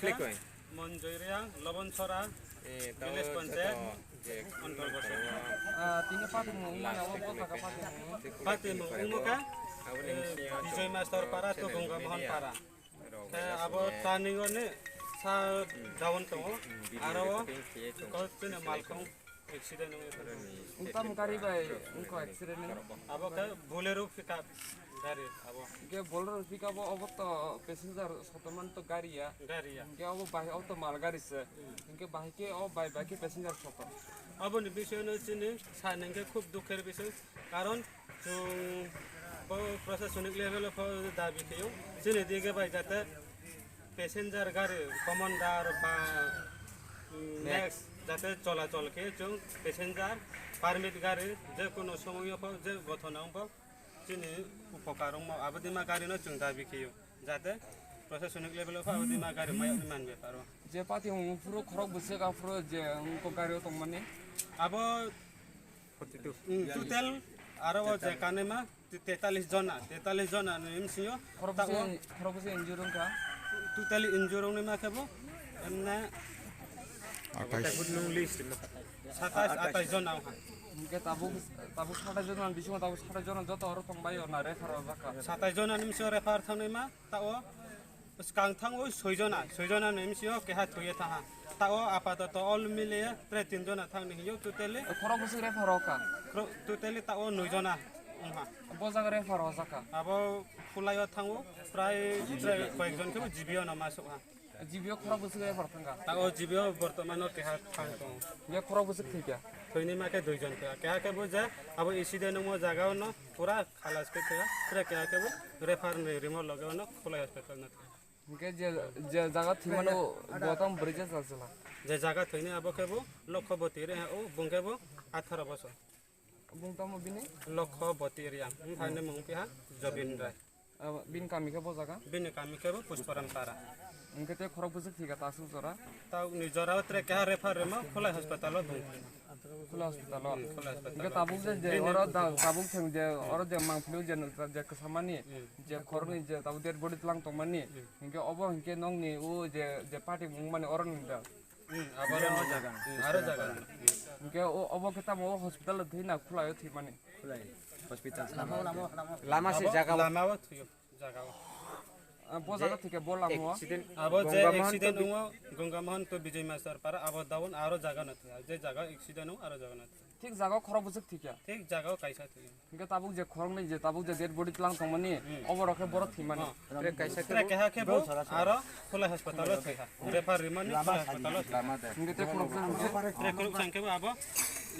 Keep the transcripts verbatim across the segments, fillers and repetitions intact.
Klikoi. Monjoy Reang, Lobonsora, eh, village panchayat, antorgoto. Ah, tini pati mo, last abo week kota ka pati mo. Pati mo, umoka, eh, Bijoy Master Para, to Ganga Mohan Para. Eh, abo turning one sa down tongo, aro o, kau tini Malkhung. Accident wngwi thangkha. Wngkha gari bai, wngkha accident wngwi. Abo khe Bolero pickup gari abo. Hwnkhe Bolero pickup o obo to passenger sotoman to gari ya. Gari ya. Hwnkhe obo bai, obo to mal gari se. Hmm. Hwnkhe bahai khe o bai, bai khe passenger soto. Aboni bisoyno chini sa nengkhe khub dukher bisoi. Karon chwng bo proshasonic level o pho dabi khayo. Chini dige bai jate passenger gari, Commander ba, mm, Next. Next, jate cholachol khe chwng passenger permit gari je kono somoyo pho, je gothona wng pho chini upokar wngma abodima gari no chwng dabi khiyo, jate proshasonic level o pho abodima gari mayokni man beparo. Je pati wng phuru khorok bwswk aphuru je wng kok gari o tongmani. Abo forty two. Mm, total aro o je kanema te-, tetalis jona, tetalis jona ni M C O. Khorok tabo bwswk, khorok bwswk injure wngkha? Totally injure wngnaima khe bo, emne atais. Satais, atais jona wngkha. Hwnkhe tabuk, tabuk satais jona ni bisingo tabuk satais jona joto oro tongbai o na refer o jakha. Satais jona ni M C O refer thangnaima, tao Swkang thango soi jona, soi jona ni M C O keha thwiye thaha. Tao apatoto all miliye tre tin jona thangni hiyo totally. Khorok bwswk refer o kha? Khorok totally tao noi jona wngha. Bo jaga refer o jakha? Abo Khulaio thango prai tre koyek jon khe G B O no masuk ha. G B O khorok bwswk refer thangkha? Tao G B O bortomano keha thang tongo. Ye khorok bwswk thwikha? Thwini ma khe dui jon khe. Keha khe bo je abo accident wngmo jaga ono pura Khalas khe thaya, tre keha khe bo refer ni rimo loge ono Khulai hospital no thaya. Hwnkhe je, je jaga thwimano bo tamo bwrwi je chal chwla? Je jaga thwini abo khe bo Lokho Boti re, o bung khe bo atharo bosor. Bung tamo bini? Lokho Boti Reang, wng thani mung piha Jobin Rai. Abo bini kami khe bo jaga? Bini kami khe bo Pushparam Para. Hwnkhe tei khorok bwswk thwikha ta aswk jora? Tao ni jora o tre keha refer rimo Khulai hospital o bung. Khulai hospital o. Hmm, Khulai hospital o. Hwnkhe tabuk je, je bini oro da, tabuk thwng je, oro je mangpili je, je kwsamani, hmm, je khoroknwi je tabuk dead body tlang tongmani. Hmm. Hwnkhe obo hwnkhe nokni o je, je party mung mani oro nung da. Hmm, abo aro jaga. Hmm, aro jaga. Hmm. Hwnkhe o, obo khe tamo o hospital o thwi na Khulai o thwimani. Khulai hospital. Lama se jaga o. Lama o thwio. Jaga o. Ah, bo jaga thike bo lama o. Accident. Abo je Ganga Mohan accident to bi- wngo, Ganga Mohan to Bijay Master Para, abo down aro jaga no thaya. Je jaga accident wngo, aro jaga no thaya. Thik jaga o khorok bwswk thikya. Thik jaga o kaisa thaya. Hwnkhe tabuk je khoroknwi je tabuk je dead body tlang tongmani, hmm, obo rok khe borok thwimani. Oh. Tre kaisa tre keha khe bo aro Khulai hospital o thaya. Refer rimani Khulai hospital o thaya. Hwnkhe tre khorok bwswk hwnkhe? Tre khorok sang khe bo abo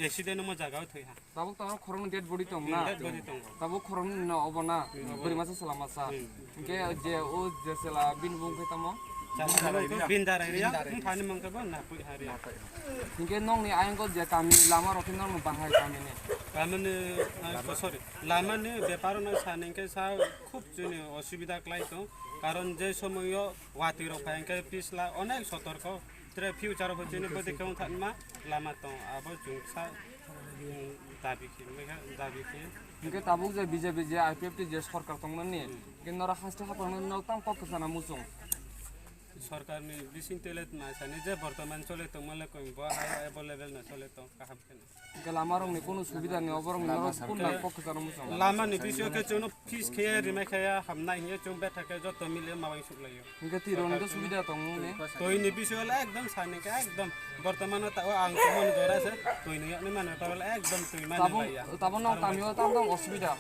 accident wngo jaga o thaya. Tabuk tamo khoroknwi dead body tong na? Hmm, dead body tongo. Tabuk khoroknwi no obo na? Hmm, obo. Bwrwi masa chwla masa. Hmm. Hwnkhe je o je chwla bini bung khe tamo? Bini darai riya. Bini darai riya. Bini darai riya. Wng thani mung khe bo na pui ha riya. Hwnkhe nokni ayang o je kami lama rok khe nokni bahai kami ni? Kami ni, ah, sorry. Lama ni bepar no sa nang khe sa khub chini osubida klai tong. Karon je somoy o watwi rok phai hwnkhe pisla onek sotorko. Tre future o chini bwtwi khe wng thangma lama tong, abo chwng sa, mm, dabi khe, mekha dabi khe. Hwnkhe tabuk je B J P je I P F T je sorkar tongmani, hmm, hwnkhe norok haste haphangno nok tang kok kwchana muchung. Sorkarni bising tele tma sani je bortoman chole tongmale koi bo hai available na chole tong kaham khe. Hwnkhe lama rokni kunu subida ni oborok norok kunu kok kwchana muchung. Lama ni bisingo khe chwngno Fis khe rimai khe hamnai hiye chwng betha khe joto mili ma bai suklaio. Hwnkhe twi rok ni khe subida tong mani? Twi ni bisingo le ekdom sani khe ekdom bortomano ta o ang tongmani jora se twi ni yakni mano ta le ekdom twi mani tabuk laiya. Tabuk no kami o tam tam osubida.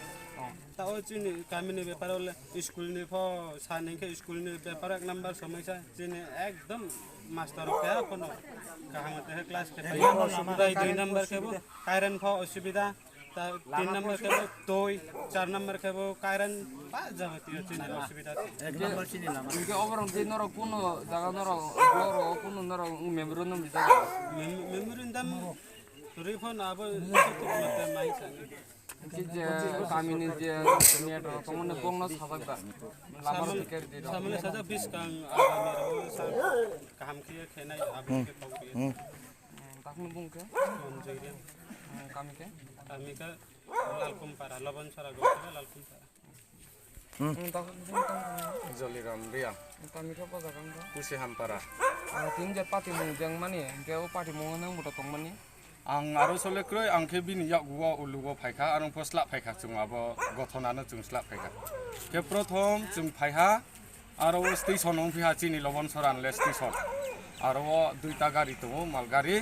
Ta o chini kami ni bepar o le school ni pho sani khe school ni bepar ek number somai sa chini ekdom master rok khe kono kaham te class khe tai. Dui number khe bo current pho osubida. Ta tin number khe bo twi, char number khe bo current ba jabatiyo chini osubida. Ek number chini lama. Hwnkhe oborok tei norok kuno jaga norok block rogo kuno norok memorandum rijak? Mem-, memorandum rwi phano abo mate mai sani. Hwnkhe je kamini je net rok tongmani bongno sajak da. Lama rok ticket di rok. Samale sajak biskang agami rok sa kaham khe khenai abo khe kok khe. Hmm, takno bung khe? Monjoy Reang. Hmm, kami khe? Kami khe Lalkumpara, Lobonsora Gokura Lalkumpara. Hmm. Ang tak-, Joliram Reang. Tami khe bojak ang khe. Pusi Hampara. Ah, tini je party mung jeng mani, hingke o party mung nang buta tong mani. Ang aro sole kroi, ang khe bini yakgugo ulugo phaikha, aro pho slap phaikha, chwng abo gothonano chwng slap phaikha. Khe prothom chwng phaiha, aro o station wng phiha chini Lobon Soran le station. Aro o duita gari tongo, mal gari.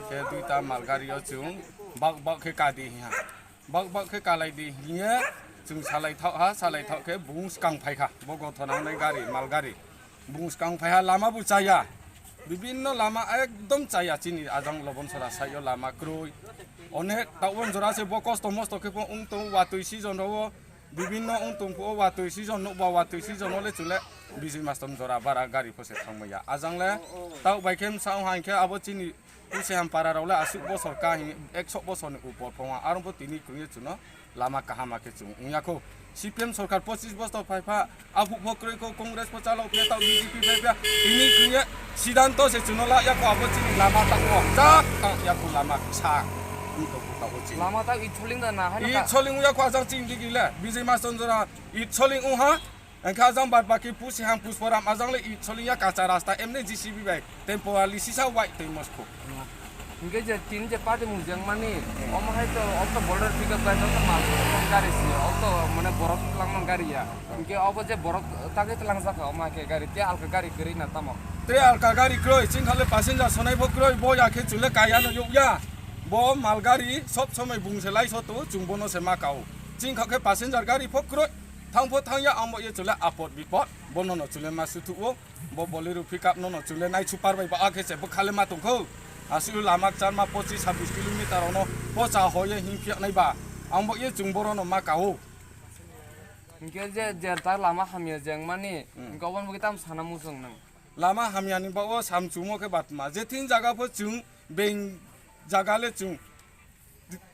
Khe duita mal gari o chwng bak bak khe kadi hiha. Bak bak khe kalai di hiye chwng salai thok ha, salai thok khe bung skang phaikha. Bo gothona wngnai gari, mal gari. Bung skang phaiha lama bo chaya. Bibinno lama ekdom chaya chini ajang Lobon Sora saio lama kroi. Onek taubon jora se bo kosto mosto khe pho wng tongo watwi season ro o. Bibinno wng tong pho watwi season nokba watwi season o le chwle Bijay Maston jora bara gari pho se thangmaya. Ajang le tau bai khe msa wng hai khe abo chini Pusi Hampara rok le aswk bosor ka hini ekso bosor ni upor phongo. Aro bo tini kwrwngye chwngno lama kaham khe chwng wngya kho. C P M sorkar pochis bosor phai pha, aphuk pho kwrwi kho, Congress pho chalok phiya, tao B J P phai phiya, tini kwrwngye sidanto se chwngno la ya kho, abo chini lama tamo chak tang ya kho, lama kisa. Wng tong kho tao chini. Lama ta itsoling da na hai no ka. Itsoling ya kho ajang chini digi le, Bijay Maston jora itsoling wng ha. Engkha ajang bad baki Pusi Ham Pusporam ajang le itsoling ya kacha rasta emne J C B bai temporary sisa wai twi moskho. Hingke je tin je party mung jeng mani, omo hai to, o to border pick up line, o to mal gari si, o to mane borok langman gari ya. Hingke obo je borok tagwi tlangjak kha, omo hai khe gari, te alka gari kwrwi na tamo. Te alka gari kwrwi, chwng khale passenger sonai bo kwrwi, bo ya khe chwle kaya no yuk ya. Bo mal gari sob somoi bung se lai so to, chwng bono se ma kao. Chwng kha khe passenger gari pho kwrwi, thang pho thang ya, amo ye chwle apot bipot, bono no chwle ma suthu o. Bo Bolero pickup no no chwle nai super bai ba a khe se bwkhale ma tongkho. Aswk lama kcharma pochis sabbish kilometer ono pocha hoye him phiya nai ba. Ang bo ye chwng boro no ma kao. Hingke je, je ta lama hamya jeng mani, hmm, hingke oboni bagwi tamo sana muchung nang. Lama hamya ni ba o sam chumo khe batma. Je thing jaga pho chwng beng jaga le chwng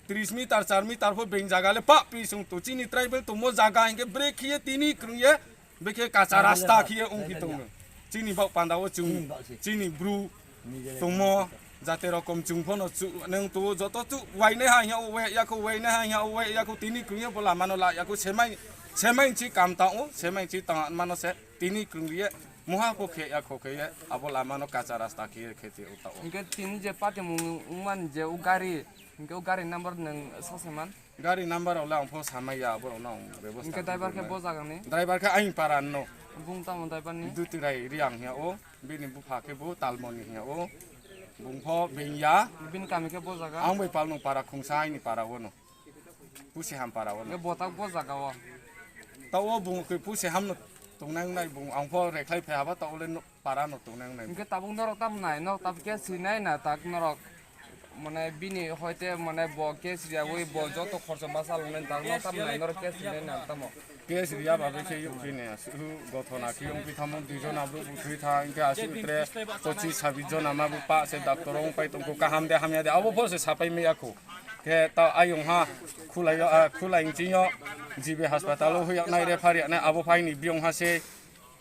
tris meter, char meter pho beng jaga le pa pi sung to. Chini tribal to mo jaga hingke bre khiye tini krung ye. Bekhe kacha rasta khiye wngphi tongo. Chini bak panda o chwng, chini bru tongmo, jate rokom chwng phono chu-, nung tu joto chu wainai ha hiya o wai yakho, wainai ha hiya o wai yakho, tini kwngya bo lama no la yakho, semai, semai chi kam ta o, semai chi tang mano se, tini kwngriye, muha pho khe yakho khe ye, abo lama no kacha rasta khiye khe te o ta o. Hingke tini je party mung wngmani je o gari, hingke o gari number nung sa se man? Gari number rok le ang pho samai ya, borok no ang bebosta. Hingke driver khe bo jaga ni? Driver khe ayang para no. Bung tamo driver ni? Dutirai Riang hiya o, bini bupha khe bo Talmoni hiya o. Bung pho beng ya. Bini kami khe bo jaga? Ang bai Palmon para khungsa aini para o no. Pusi Ham para o no. Hingke bo tak bo jaga o? Ta o bung khe Pusi Ham no tongnai nai bung ang pho rekhlai phai haba ta o le no. Para no tongnai wngnai. Hingke tabuk norok tamo nai, norok tabuk case rinai na tak norok, mane bini hoite mane bo case riyawi bo joto khorcho masa longnai tak norok tamo nai, norok case rinai na tamo. Case riya babe khe yuk bini aswk gothona khe yong pi thamo duijon abro buthwi tha hingke aswk tre pochis sabis jon ama bo pa se doctor ong pai tongkho kaham de hamya de abo pho se sapai maya kho. Khe ta ayong ha khulai, ah, khulai wngching yo G B hospital o huyaknai refer yaknai abo phaini biyong ha se.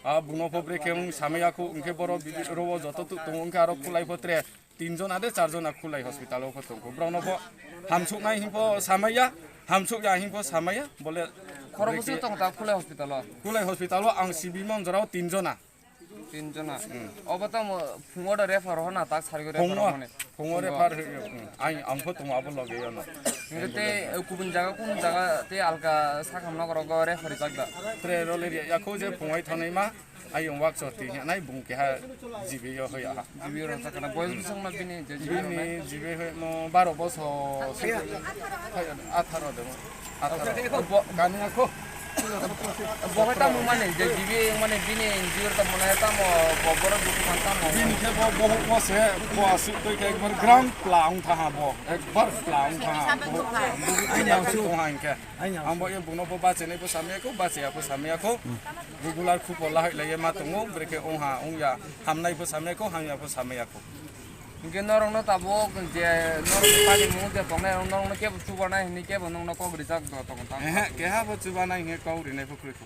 A buno pho brekhe wng samaya khu, hwnkhe borok bidi-, rogo joto tu-, tongo, hwnkhe aro khulai pho tre tin jona de char jona khulai hospital o pho tongkho. Borok no pho hamsuknai hwn pho samaya, hamsukya hwn pho samaya, bole khorok bwswk brekhe tong ta khulai hospital o? Khulai hospital o ang sibi mon jorao tin jona. Tin jona. Hmm. Obo tamo phungo da refer ho na tak sari go refer Phungo, ho mane. Phungo refer, hmm, ang, ang pho tongo abo loge yono. Hingke tei, eh, kubun jaga, kubun jaga tei alka sakha nok rogo refer rijak da? Tre role ri ya kho je phungai thonai ma, ayong wak choti nai bung keha G B yo hoya ha. G B yo rang sakana, boyos bwswk ma bini je G B yo nai? Bini G B hoy mo baro bosor, atharo de mo. Atharo. Bo- Kani ako. Bo khe tamo mani je G B mani bini N G O tamo nai tamo bo borok duku man tamo. Bini khe bo bohuk bo se bo aswk twi khe ekbar gram pla wng tha ha bo. Ekbar pla wng tha ha bo. Bo tong ha hingkhe. Ang bo ye buno bo bachenai bo samya kho, bachaya bo samya kho. Regular khupo lahai lai ma tongo, brekhe wng ha wng ya. Hamnai bo samya kho, hamya bo samya kho. Hingke norokno tabuk je norokni party mung je tongnai rok norokno kebo chubanai hinui kebo nokno kok rijak do tongo tamo. Ehe, keha bo chubanai hinui kok rinai bo kwrwi kho.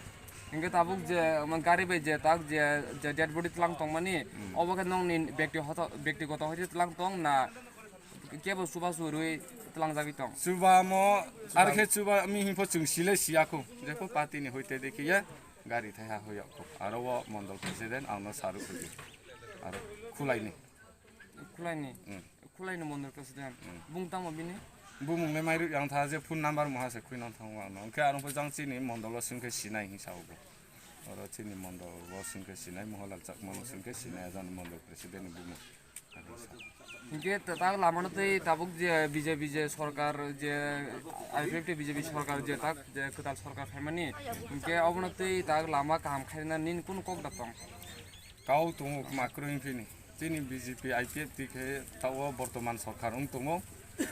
Hingke tabuk je omo gari bai je tak je, je dead body tlang tongmani, hmm, obo khe nokni bekti hoto-, bektigoto hoite tlang tong na kebo chubachu rwi tlangjagwi tong? Chubamo, chuba- ar khe chuba mi himpo chwng sile siya kho, jepho party ni hoite dekhi ya. Gari thai ha hoyok kho. Aro o mondol president ang no saru kho. Aro khulai ni. Khulai ni. Hmm. Khulai ni mondol president. Hmm. Bung tamo bini? Bumung le mairu yang tha je phone number mo ha se khui nang thang wa no. Hwnkhe aro pho jang chini mondol o sing khe sinai hin sa o bo. Oro chini mondol o sing khe sinai Mohanlal Chakma no sing khe sinai ajani mondol president ni bumung. Hinkhe ta-, tak lamano tei tabuk je B J P je sorkar je I P F T B J P sorkar je tak je kwtal sorkar phaimani, hinkhe obono tei tak lama kaham khairina nini kunu kok da tong? Kau tongo kwma kwrwi phini. Chini B J P I P F T khe tao bortoman sorkar wng tongo.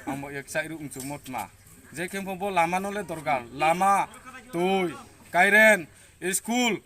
Amo ek chairu wngchukmo tma. Je khe bo lamano le dorkar. Lama, twi, kairen, school,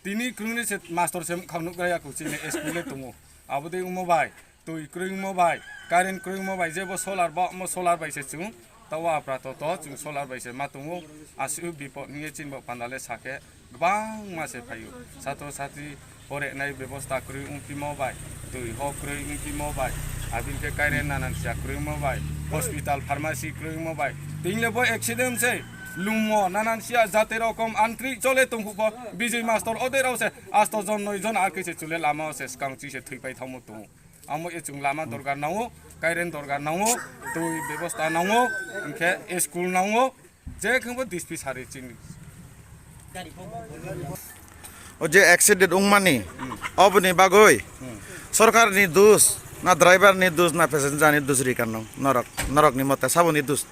Tini kwrwngni se master se mwkhang nukjaya kho chini school le tongo. Abo tei wngmo bai, twi kwrwi wngmo bai, current kwrwi wngmo bai, jebo solar ba omo solar bai se chwng. Tawa apra to to chwng solar bai se ma tongo. Aswk bipot hwnwi chini bo panda le sakhe kwbangma se phaio. Satro satri porenai bebosta kwrwi wngtimo bai, twi hok kwrwi wngtimo bai, abini khe current nanan siya kwrwi wngmo bai, hospital pharmacy kwrwi wngmo bai. Tini le bo accident se. Lumo nanan siya jate rokom antri chole tongkhu pho Bijay Master ode rao se asto jon noi jon ar khe se chule lama o se skang chi se thwi pai thangmo tongo. Amo e chwng lama dorgar nango, kairen dorgar nango, twi bebosta nango, hinkhe school nango, je khengbo dispi sari chini. O je accident wngmani, hmm, oboni bagwi, hmm, sorkar ni dus na driver ni dus na passenger ni dus ri kano norok, norok ni mote saboni dus?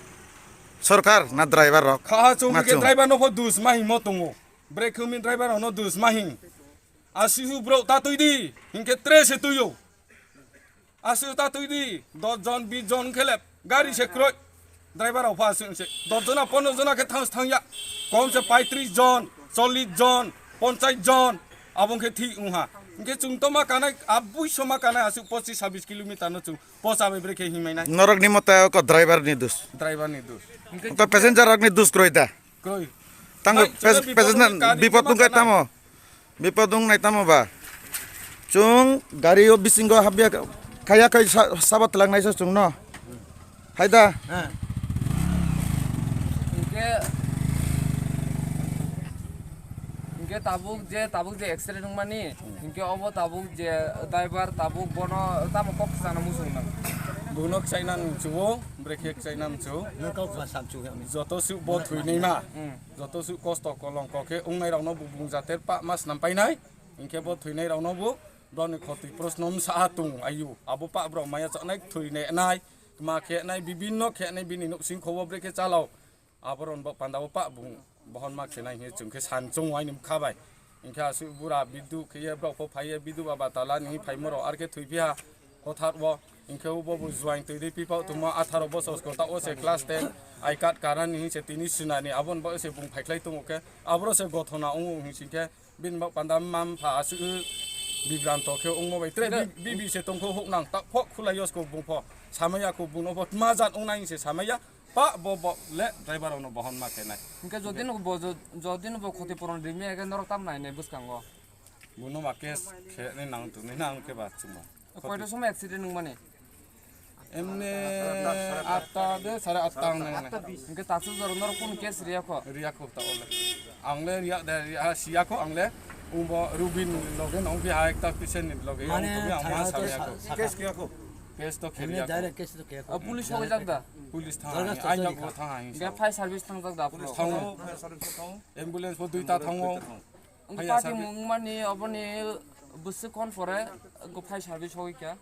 Sorkar na driver rok? Kha chung na ke chung? Driver no pho dus ma himo tongo. Break humi driver no dus ma hing. Asihu bro ta tui di. Hinke tre se tuyo. Asihu ta tui di. Dos jon, bis jon khelep. Gari se kroi. Driver rok pha aswk se. Dos jona, pondro jona ke thang thang ya. Kom se paitris jon, chollis jon, ponchais jon. Abong khe thi ungha. Hinke chung to ma kanai, abui so ma kanai aswk pochis sabis kilometer no chung. Posa bai brekhe himai nai. Norok ni mota ko driver ni dus. Driver ni dus. Ko passenger rok ni dus kroi da. Kroi. Tango passenger bipot nung kai tamo. Bipot nung nai tamo ba. Chung gari o bisingo habya kaya kai sabat lang nai so chung no. Hai da. Hingke, hingke tabuk je, tabuk je accident wngmani, hingke obo tabuk je driver tabuk bono tamo kok sana muchung nang. Bono kchai nang chuo, brekhe kchai nang chu. Joto su bo thwinai ma, joto su kosto kolong kokhe wngnai rokno bo bung jater pa mas nam painai, hingke bo thwinai rokno bo broni khoti prosno msa tung ayu, abo pa bro maya chonai thwinai nai. Ma khe nai bibinno khe nai bini nuk sing khobo brekhe chalao. Aboron bo panda bo pa bung bohon ma khe nai hinwi chwng khe san chungo aini bwkha bai. Hinkhe aswk bura bidu khe ye brok pho phai ye bidu baba tala ni phaimo rok arkhe thwi phiya hothar o. Hinkhe bo bo juaing twi di pipa tongma atharo bochor kota o se class ten I card karan ni hinse tini sinani abon bo se bung phaikhlai tongo khe aboro se gothona wngo hinsing khe. Bini bak panda mam pha aswk bibranto khe wngmo bai tre bi-, bibi se tongkho huk nang tak phok khulai yos ko bung pho samaya ko bung no bo tma jat wngnai se samaya pa bo bo le driver rok no bohon ma khe nai. Hingke jodi no bo jo-, jodi no bo khoti puron rimi age norok tam nai nai bwskango. Buno ma case khe ni nang tu ni nang khe ba chuma. Koito somoi accident wngmani? Emne atta de sare atta ang nang nai. Hingke tasu jor norok kun case riya kho? Riya kho ta ole. Ang le riya de riya siya kho ang le. Umbo Rubin loge nong bi ha ekta patient ni loge. Mane ang to bi ang ma sa riya kho. Case kiya kho? Case to emne khiriya kho. Direct case to kiya kho? Police hoi jak da? Police thang. Dorgas to ai jak chori kha. Thang ai. Ge fire service thang jak da? Police thang. Ambulance bo duita thango. Ang party mung mani oboni bwswk kon pore go fire service hoi kya?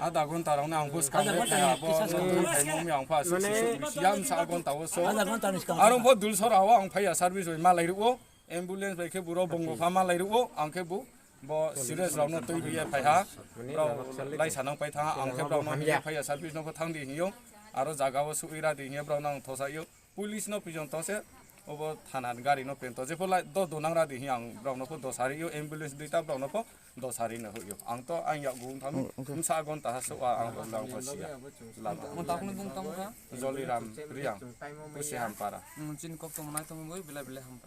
Adha ghonta rok ni ang bwskang le kaya bo nung phaimung yang pha sisuk siyam sa ghonta o so. Aro bo dulsor awo ang phaiya service bai malai rwo ambulance bai khe buro bongo pha malai rwo ang khe bo bo serious rok no twi rwi phai ha. Bro lai sanang pai tha ang khe bro no phaiya service no pha thang di hiyo aro jaga o sui ra di hiyo bro nang thosa yo. Police no pijon to se obo thana ni gari no pento jepho lai do donang ra di hi ang brok no pho dosari yo ambulance duita brok no pho dosari no hoyo ang to ang yak gung thang msa gon ta so ang rok lang pho siya lama. Mo tak ni bung tamo kha? Joliram Riang Pusi Hampara. Chin kok tamo nai tamo boi bila bila ham.